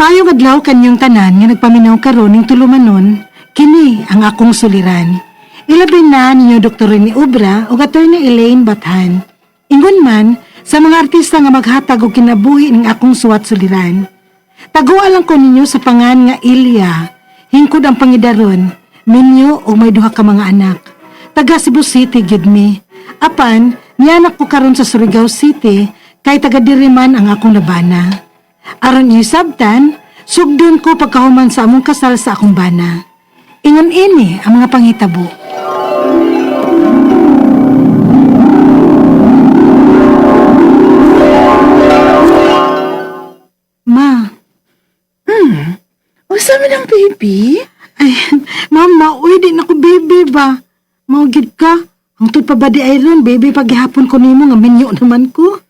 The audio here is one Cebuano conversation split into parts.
Maayong adlaw kanyong tanan nga nagpaminaw karon ning tulumanon, kini ang akong suliran. Ilabi na ninyo Dr. Rene Obra ug Attorney Elaine Bathan. Ingon man sa mga artista nga maghatag og kinabuhi ning akong suwat suliran. Taguan lang ko ninyo sa pangan nga Ilya, hingkod ang pangidaron, minyo og may duha ka mga anak. Taga Cebu City gyud mi. Apan nianak ko karon sa Surigao City kay taga diri man ang akong nabana. Aron inyo sabtan, sugdon ko pagkahuman sa among kasal sa akong bana. Ingon ini ang mga panghitabo. Ma, Unsa man ang baby? ay, mama, uy, di na ko baby ba? Maugid ka. Ang pa ba di ay ron, baby, paghihapon ko nimo nga minyo naman ko.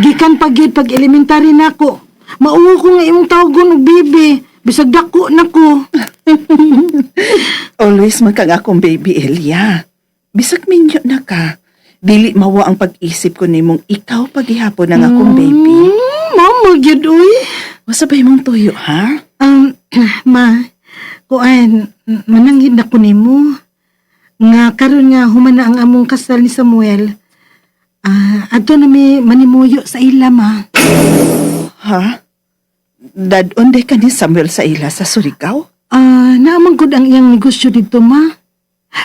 Gikan pa gyud pag elementary na ko. Mauwo ko nga imong tawgon og baby. Bisag dako na ko. Always man kang akong baby, Elia. Bisag minyo na ka. Dili mawa ang pag-isip ko nimong ikaw paghihapon ang akong baby. Mama gyud uy. Wasa ba imong tuyo, ha? Ma, kuan, mananghid na ko nimo. Nga karon nga human na ang among kasal ni Samuel. Ah, adto na mi manimuyo sa ila, ma. Ha? Dadon day ka ni Samuel sa ila sa Surigao? Ah, naamang gud ang iyang negosyo dito, ma.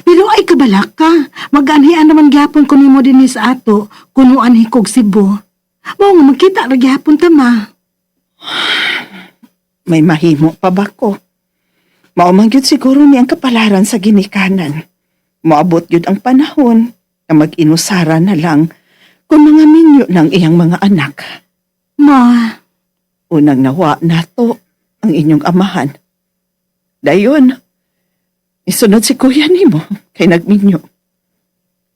Pero ay kabalaka, mag-anhian naman gihapon ko nimo dinhi sa ato, kuno anhi kog Cebu. Mao nga magkita ra gihapon ta, ma. May mahimo pa ba ko? Mao man gyud siguro ni ang kapalaran sa ginikanan. Moabot gyud ang panahon na mag-inusara na lang kung mga minyo ng iyang mga anak. Ma, Unang nawa nato ang inyong amahan. Dayon, isunod si kuya nimo kay nagminyo.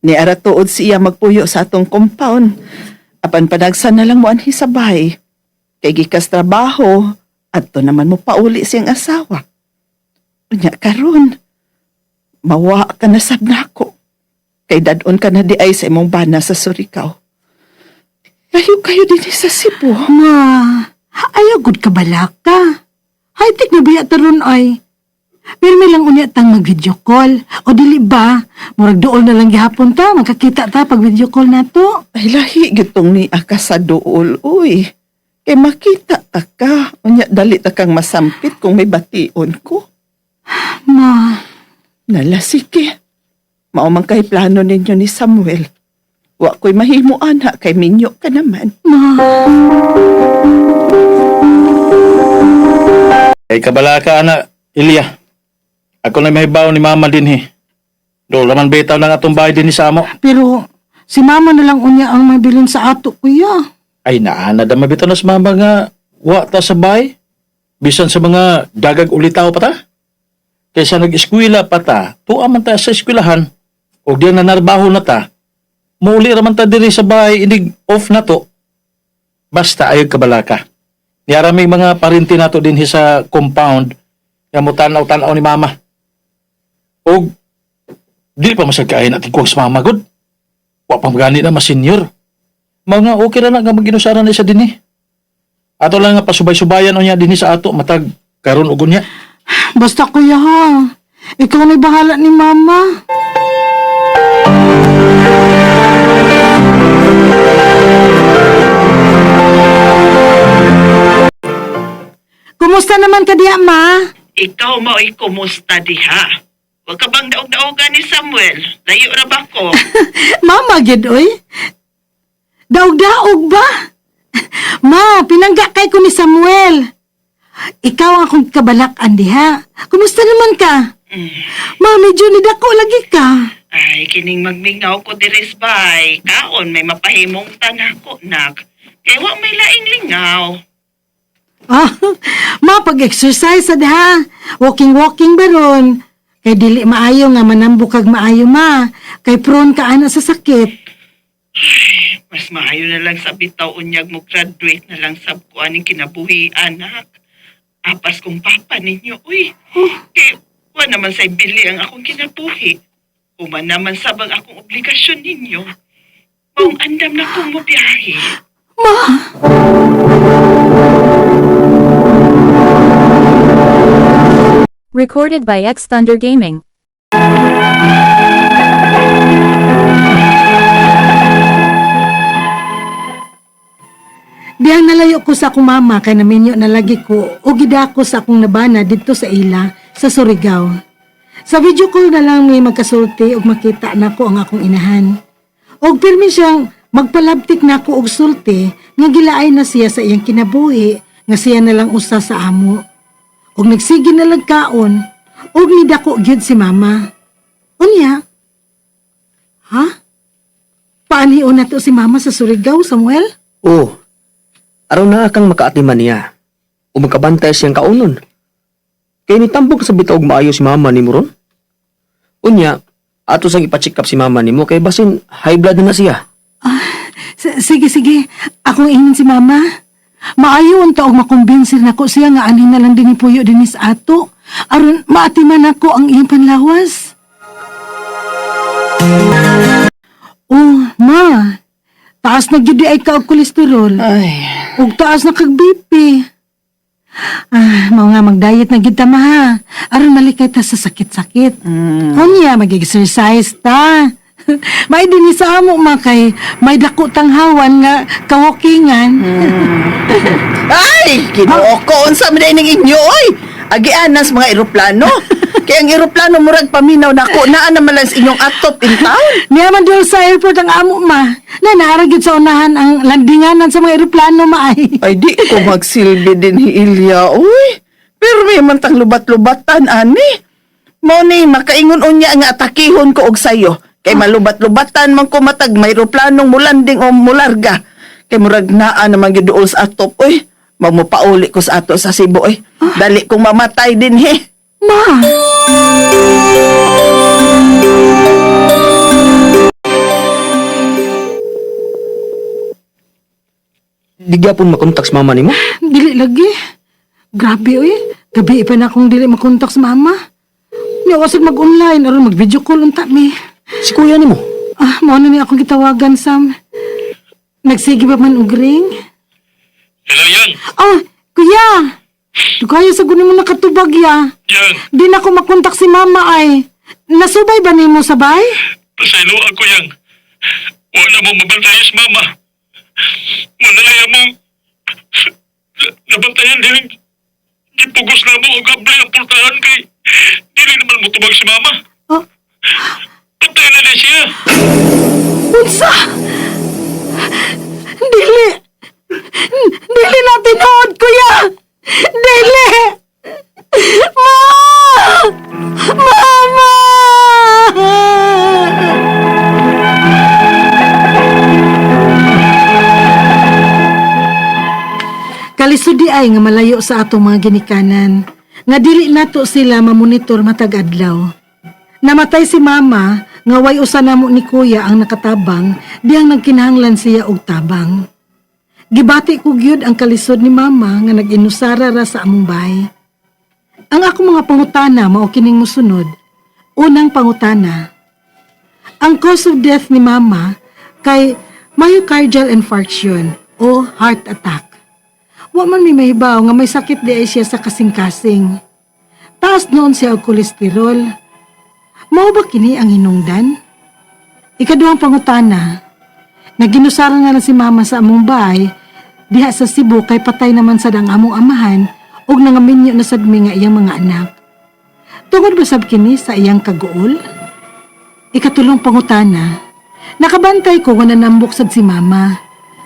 Niara tuod siya magpuyo sa atong compound. Apan panagsan na lang mo anhi sa bahay. Kay gikas trabaho, adto naman mo pauli siyang asawa. Unya karon, mawa ka na sab nako. Kay dadon ka na di ay sa imong bana sa Surigao. Layo kayo dinhi sa Cebu. Ma, ayaw gud kabalaka. High-tech na biya taron ay. Pero may lang unya tang mag-video call. O dili ba? Murag dool na lang gihapon ta, magkakita ta pag video call nato. Ay, lahi gitong ni aka sa dool, uy. Kay makita ta ka. Unya, dali ta kang masampit kung may bation ko. Ma, Nalasike. Mao man kay plano ninyo ni Samuel. Wa ko'y mahimo ana kay minyo ka naman. Ma. Kay kabala ka, ana, Ilya. Ako na may ni mama din he. Do, laman bitaw na nga atong bahay din sa amo. Pero si mama na lang unya ang mabilin sa ato, kuya. Ay, naana da mabitaw na sa mama nga wa ta sa bahay. Bisan sa mga dagag ulitaw pa ta. Kaysa nag-eskwela pa ta, tuwa man ta sa eskwelahan. O diyan na narbaho na ta. Muuli raman ta diri sa bahay, inig off na to. Basta ayog kabala ka. Niyara may mga parinti nato din sa compound nga mo tanaw-tanaw ni mama. Og dili pa masagkain at ikuwag sa mama gud. Wa pa gani na masenyor. Mga okay ra na nga maginusaran na isa dinhi. Ato lang nga pasubay-subayan unya dinhi sa ato matag karon og unya. Basta kuya ha. Ikaw na'y bahala ni mama. Kumusta naman ka diya, ma? Ikaw mao'y kumusta diha? Huwag ka bang daog-daogan ni Samuel? Layo ra ba ko? Mama, gid oy. Daog-daog ba? Ma, pinangga kay ko ni Samuel. Ikaw ang akong kabalak-an diha. Kumusta naman ka? Ma, medyo nidako lagi ka. Ay, kining magmingaw ko diris bay. Kaon may mapahimong tanako nak. Kay wa may laing lingaw. Ah, ma, pag-exercise sad ha. Walking-walking ba ron? Kay dili maayo nga manambok kag maayo ma. Kay prone ka ana sa sakit. Mas maayo na lang sa bitaw unyag mo graduate na lang sab ko aning kinabuhi anak. Apas kong papa ninyo, uy. Kay wa naman say bili ang akong kinabuhi. Uma naman sab ang akong obligasyon ninyo. Maong andam na kong mobiyahe. Ma! Recorded by X Thunder Gaming. Dihang nalayo ko sa akong mama kay naminyo na lagi ko o gidako sa akong nabana didto sa ila sa Surigao. Sa video call na lang may magkasulti ug makita nako ang akong inahan. Og pirmi siyang magpalabtik nako og sulti nga gilaay na siya sa iyang kinabuhi nga siya na lang usa sa amo. Og nagsige na lang kaon og nidako gyud si mama. Unya? Ha? Paanhion na to si mama sa Surigao, Samuel? Oo. Araw na kang makaatiman niya. O magkabantay siyang kaunon. Kay nitambok sa bitaw og maayo si mama nimo ron. Unya, ato sang ipa-check up si mama nimo kay basin high blood na na siya. Sige, sige. Akong ingin si mama. Maayo unta og makumbinsi nako siya nga anhin na lang din puyo dinis ato. Aron maatiman nako ang iyang panlawas. Oh, ma. Taas na gyud di ay ka og kolesterol. Ay, Ug taas na kag BP. Ah, mao nga mag-diet na gyud ta ma ha. Aron malikay ta sa sakit-sakit. Unya mag-exercise ta. May dinhi sa amo ma kay may dako tanghawan nga kawokingan. Ay, Ginoo ko unsa man ning inyo oy. Agianan sa mga eroplano. Kay ang eroplano murag paminaw nako naa naman lang sa inyong atop in town. Niya man dul sa airport ang amo ma. Na naara gyud sa unahan ang landinganan sa mga eroplano ma ay. Ay di ko magsilbi din hi Ilya oy. Pero may man tang lubat-lubatan ani. Mao ni makaingon unya nga atakihon ko og sayo. Kay malubat-lubatan man ko matag may eroplanong mulanding o mularga. Kay murag naa naman gyud duol sa atop oy. Magmupauli ko sa ato sa Cebu oy. Dali kong mamatay din he. Ma. Di gyapon makontak sa mama nimo. Dili lagi. Grabe oy. Gabi pa na akong dili makontak sa mama. Niya wasad mag-online aron mag-video call unta mi. Si kuya nimo. Ah, mao na ni akong gitawagan Sam. Nagsige ba man og ring? Hello, Yan. Ah, kuya. Dugaya sa guno mo nakatubag ya. Yan. Di na ko makontak si mama ay. Nasubay ba nimo sabay? Pasaylo ako, Yan. Wala mo mabantay sa mama. Manalaya mo. Nabantayan din. Gipugos na mo ang gabli ang pultahan kay. Dili naman mo tubag si mama. Oh, Patay na na siya. unsa? Dili. Dili na tinuod, kuya. Dili. Ma! Mama! Kalisod di ay nga malayo sa atong mga ginikanan. Nga dili nato sila mamonitor matag adlaw. Namatay si mama nga way usa namo ni kuya ang nakatabang diyang nagkinahanglan siya og tabang. Gibati ko gyud ang kalisod ni mama nga nag-inusara ra sa among bahay. Ang akong mga pangutana mao kining mosunod. Unang pangutana. Ang cause of death ni mama kay myocardial infarction o heart attack. Wa man mi mahibaw nga may sakit di ay siya sa kasing-kasing. Taas noon siya og kolesterol. Mao ba kini ang hinungdan? Ikaduhang pangutana, naginusara nga na si mama sa among bahay, diha sa Cebu kay patay naman sad ang among amahan ug nangaminyo na sad mi nga iyang mga anak. Tungod ba sab kini sa iyang kaguol? Ikatulong pangutana, nakabantay ko nga nanambok sad si mama.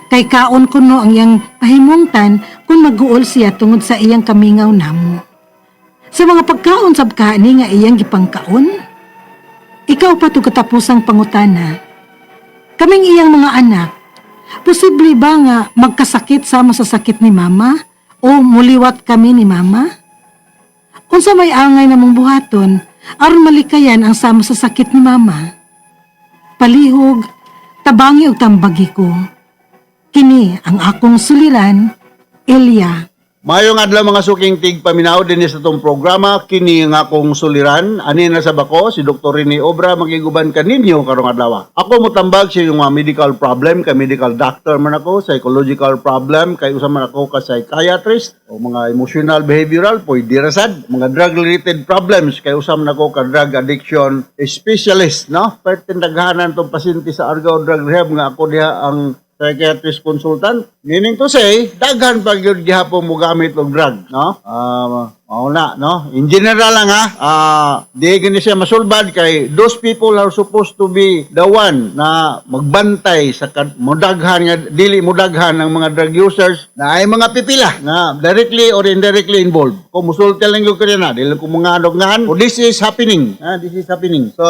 Kay kaon kuno ang iyang pahimungtan kung maguol siya tungod sa iyang kamingaw namo. Sa mga pagkaon sab kaani nga iyang gipangkaon, ikaw pa to katapusang pangutana. Kaming iyang mga anak, posible ba nga magkasakit sama sa sakit ni mama o muliwat kami ni mama? Unsa may angay namong buhaton aron malikayan ang sama sa sakit ni mama? Palihog, tabangi og tambagi ko. Kini ang akong suliran, Ilya. Maayong adlaw, mga suking tigpaminaw, dinhi sa atong programa "Kini nga Akong Suliran". Ani na sa bako si Dr. Rene Obra, makiguban kaninyo karong adlaw. Ako motambag sa inyong mga medical problem kay medical doctor man ako, psychological problem kay usa man ako ka psychiatrist, o mga emotional behavioral pwede ra sad, mga drug related problems kay usa man ako ka drug addiction specialist, no? Perting daghanan tong pasyente sa Argao Drug Rehab nga ako diha ang psychiatrist consultant. Meaning to say, daghan pa gyud gihapon mo gamit og drug, no? Ah, mao na, no? In general lang ha, di gani siya masulbad kay those people are supposed to be the one na magbantay sa modaghan nga dili modaghan ng mga drug users na ay mga pipila nga directly or indirectly involved. Kung musulti lang gyud ko na, dili ko mga ngan, oh, this is happening. Ah, this is happening. So,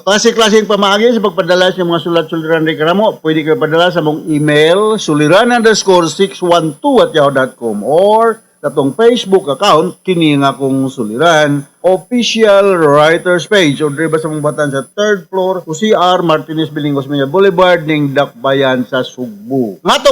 klase-klaseng pamaagi sa pagpadala sa mga sulat-suliran reklamo, pwede kayo padala sa mong email suliran_612@yahoo.com or sa atong Facebook account, "Kini nga Akong Suliran Official Writers Page", o diri ba sa mong batan sa third floor o CR Martinez Building, Osmeña Boulevard ning Dakbayan sa Sugbo. Nga to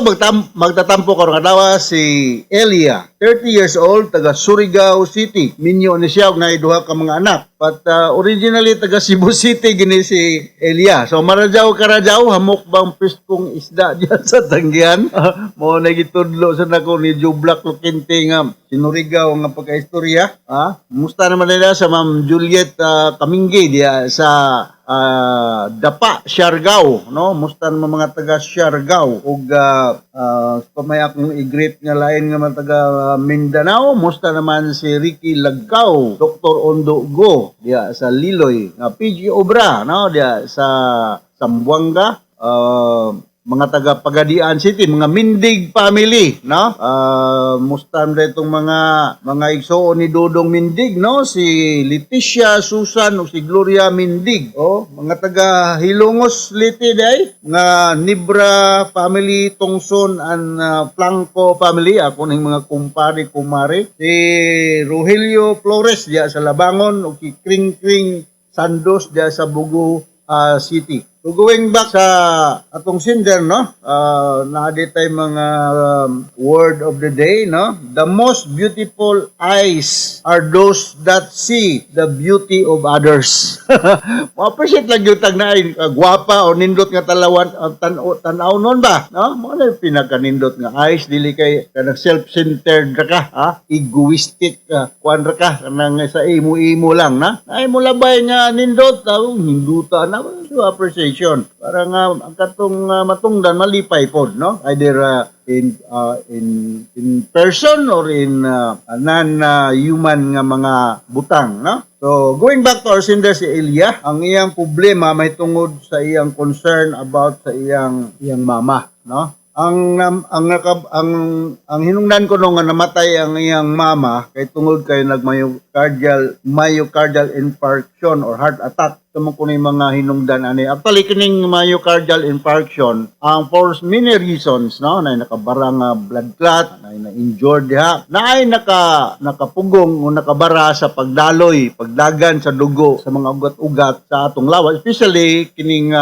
magtatampo karon adlaw si Elia, 30 years old, taga Surigao City. Minyo ni siya og naay duha ka mga anak. But originally taga Cebu City gini si Elia. So marajaw karajaw, hamok bang preskong isda diyan sa tanggian? Mo na gitudlo sa nako ni Joe Black Lukinte nga sinurigaw nga pagkaistorya. Ah, musta naman nila sa Ma'am Juliet Kaminggi diya sa Dapa, Siargao, no? Musta naman mga taga Siargao ug pamay akong i-greet nga lain nga mga taga Mindanao, musta naman si Ricky Lagkaw, Dr. Ondo Go diya sa Liloy, nga PG Obra, no, diya sa Zamboanga, mga taga Pagadian City, mga Mindig family, no? Musta na itong mga igsoon ni Dodong Mindig, no? Si Leticia, Susan o si Gloria Mindig. Oh, mga taga Hilongos Leyte day, mga Nibra family, Tongson and Planco family, ako ning mga kumpare kumare. Si Rogelio Flores diya sa Labangon o si Kring Kring Sandos diya sa Bogo City. So going back sa atong sender, no? Naa di tay mga word of the day, no? The most beautiful eyes are those that see the beauty of others. Mo-appreciate lang yung tag na ay gwapa o nindot nga talawan tan-aw nun ba, no? Mo na yung pinakanindot nga eyes, dili kay kanang self-centered ra ka, ha? Egoistic ka, kuan ra ka kanang sa imo-imo lang, na. Ay mo labay nga nindot, hinduta na so appreciation para nga ang katong matungdan malipay pod, no? Either in person or in non human nga mga butang, no? So going back to our sender, si Elia, ang iyang problema may tungod sa iyang concern about sa iyang iyang mama, no? Ang ang naka, ang ang hinungdan ko no nga namatay ang iyang mama kay tungod kay nag myocardial myocardial infarction or heart attack. Tumo ko ni mga hinungdan ani. Actually, kining myocardial infarction ang for many reasons, no, na nakabara nga blood clot, na na injured diha, na ay nakapugong o nakabara sa pagdaloy, pagdagan sa dugo sa mga ugat-ugat sa atong lawas, especially kining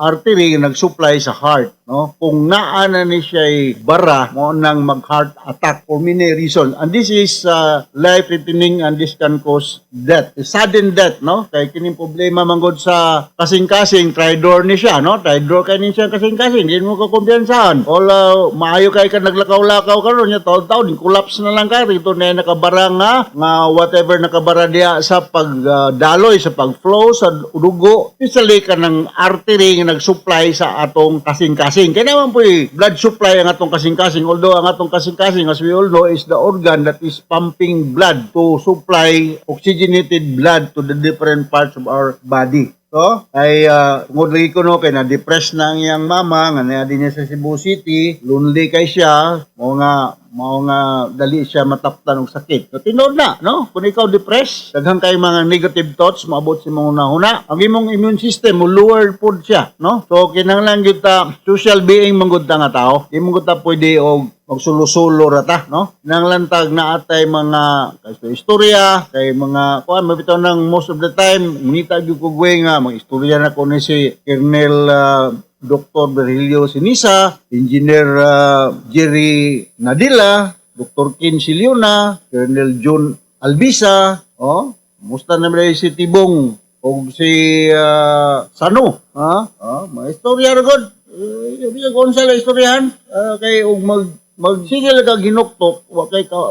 artery nga nag-supply sa heart, no? Kung naa na ni siya bara, mo nang mag heart attack for many reasons, and this is life threatening and this can cause death, sudden death, no? Kay kining problema manggod sa kasing-kasing, traidor ni siya, no? Traidor kay ni siya kasing-kasing, di mo ka kumpiyansahan. All maayo kay ka naglakaw-lakaw karon nya taon-taon collapse na lang ka rito na nakabara nga whatever nakabara diya sa pagdaloy, sa pag-flow sa dugo, especially kanang artery nga nag-supply sa atong kasing-kasing. Kaya naman po blood supply ang atong kasing-kasing, although ang atong kasing-kasing, as we all know, is the organ that is pumping blood to supply oxygenated blood to the different parts of our body. So, ay tungod lagi ko no kay na-depress na ang iyang mama nga naa din niya sa Cebu City, lonely kay siya, mao nga dali siya mataptan og sakit. So tinuod na, no? Kung ikaw depressed, daghan kay mga negative thoughts maabot sa imong hunahuna. Ang imong immune system mo lower pod siya, no? So kinahanglan gyud ta, social being man gud ta nga tao. Di man gud ta pwede og magsulo-sulo ra ta, no? Nang tag na atay mga kay istorya, kay mga kuan mabitaw nang most of the time ngita gyud ko gwe nga mga istorya na ko ni si Colonel Dr. Virgilio Sinisa, Engineer Jerry Nadila, Dr. Ken Siliona, Colonel John Albisa, oh, musta na man si Tibong o si Sano, ha? Ah, mga istorya ra gud. Eh, bisag unsa lang istoryahan. Ah, kay og mag magsige lang kag hinuktok, wa kay ka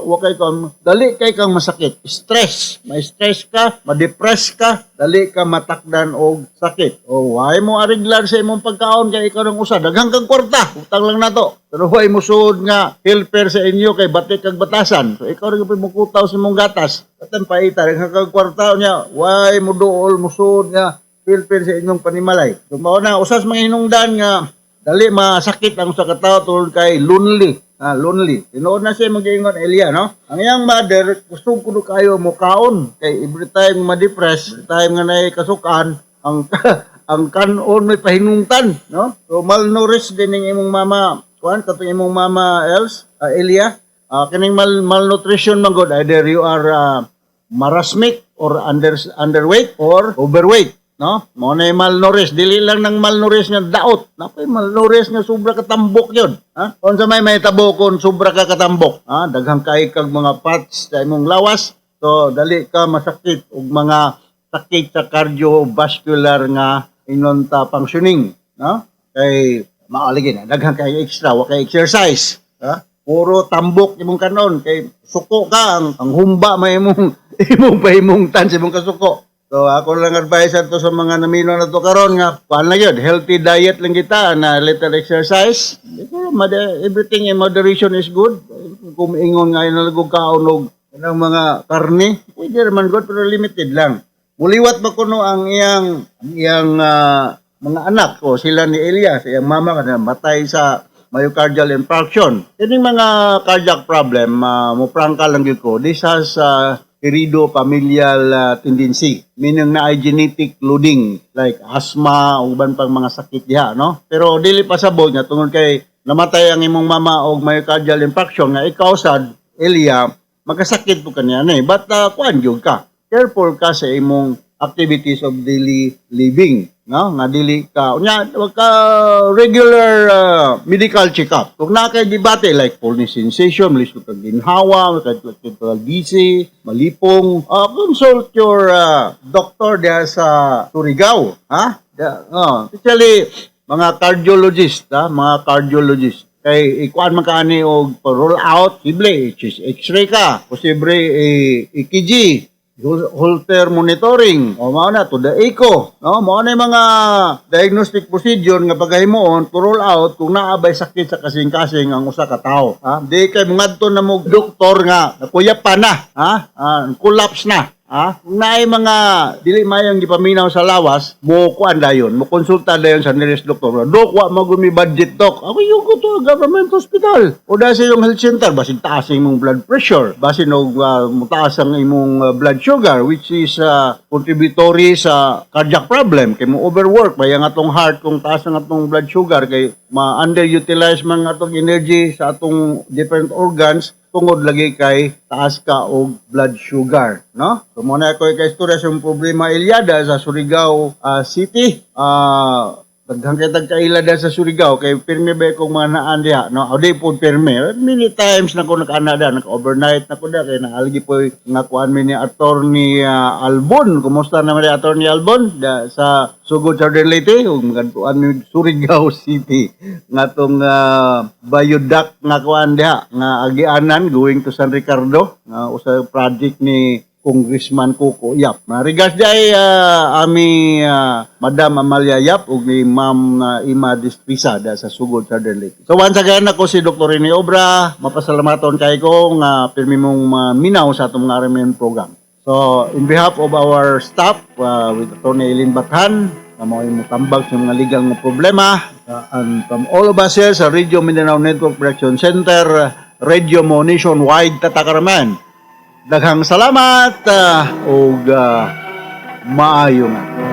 dali kay kang masakit. Stress, ma-stress ka, ma-depress ka, dali ka matakdan og sakit. O why mo ariglar sa imong pagkaon kay ikaw nang usa daghang kang kwarta, utang lang nato. Pero why mo suod nga helper sa inyo kay batik kag batasan. So ikaw ra gyud mo kutaw sa imong gatas. Katan paita daghang kag kwarta niya, why mo duol mo suod nga helper sa inyong panimalay. So mao na usas mga hinungdan nga dali masakit ang usa ka tawo tungod kay lonely. Ah, lonely. Tinuod na siya mag-ingon Elia, no? Ang iyang mother, kusog kuno kayo mo kaon. Kay every time ma-depress, every time nga naay kasukan, ang ang kanon may pahinungtan, no? So malnourished din ning imong mama, kuan katong imong mama else, Elia. Ah, kining malnutrition man gud, either you are marasmic or underweight or overweight, no? Mo na yung malnourished, dili lang nang malnourished nga daot. Napoy malnourished nga sobra katambok yun, ha? Unsa may mahitabo kung sobra ka katambok, ha? Daghang kay kag mga fats sa imong lawas, so dali ka masakit og mga sakit sa cardiovascular nga inon ta functioning, no? Kay maaligi na daghang kay extra, wa kay exercise, ha? Puro tambok imong kanon kay suko ka, ang humba may imong imong pahimungtan sa imong kasuko. So ako lang advice ato sa mga namino na to karon nga kuan lang yun, healthy diet lang kita na little exercise. Siguro, everything in moderation is good. Kung ingon nga inalagog kaon og kanang mga karne, pwede raman good pero limited lang. Muliwat ba kuno ang iyang mga anak ko sila ni Elias, iyang mama kasi matay sa myocardial infarction. Kining mga cardiac problem, mo prangka lang gyud ko. This has heredofamilial tendency, meaning na ay genetic loading like asthma o uban pang mga sakit diha, no? Pero dili pa sabot nga tungod kay namatay ang imong mama og myocardial infarction nga ikaw sad Elia magkasakit po kaniya ni. But kuan gyud ka. Careful ka sa imong activities of daily living, no? Nga dili ka unya wag ka regular medical check-up. Kung naa kay debate like fullness sensation, lisod kag ginhawa, kag dizzy, malipong, consult your doctor diha sa Surigao, ha? Oh, especially mga cardiologist, ha? Mga cardiologist. Kay ikuan man kaani og roll out, posible chest x-ray ka, posible EKG, Holter monitoring, o mao na to the echo, no? Mao na yung mga diagnostic procedure nga pagahimuon to roll out kung naa bay sakit sa kasing-kasing ang usa ka tawo, ha? Di kay mangadto na mo doktor nga nakuya pa na, ha? Ah, collapse na. Ha? Kung naay mga dili mayang gipaminaw sa lawas, mo kuan dayon, mo konsulta dayon sa nearest doktor. "Dok, wa mo gumi budget, dok." Ako, you go to a government hospital. O dahil sa iyong health center, basin taas ang imong blood pressure, basin og mutaas ang imong blood sugar, which is contributory sa cardiac problem kay mo overwork ba ang atong heart kung taas ang atong blood sugar kay ma-underutilize man ang atong energy sa atong different organs tungod lagi kay taas ka og blood sugar, no? So mo na ako kay istorya sa problema Iliada sa Surigao City. Daghang kay tagkaila da sa Surigao kay pirmi ba kong mga naan diha, no? O di po pirmi. Many times na ko nakaana da, naka-overnight na ko da kay naalgi po nga kuan mi ni Attorney Albon. Kumusta naman ni Attorney Albon da sa Sugod, Southern Leyte? Ug magadtuan mi Surigao City ngatong viaduct nga kuan diha nga agianan going to San Ricardo nga usa project ni Congressman Coco Yap. Na regards di ay ami Madam Amalia Yap ug ni Ma'am Ima Distrisa da sa Sugod, Southern Leyte. So once again, ako si Dr. Rene Obra, mapasalamaton kay ko nga pirmi mong minaw sa atong mga RMN program. So in behalf of our staff with Attorney Eileen Bathan, na mao motambag sa mga legal nga problema, and from all of us here sa Radio Mindanao Network Production Center, Radio Mo Nationwide Tatakaraman. Daghang salamat ug maayong adlaw.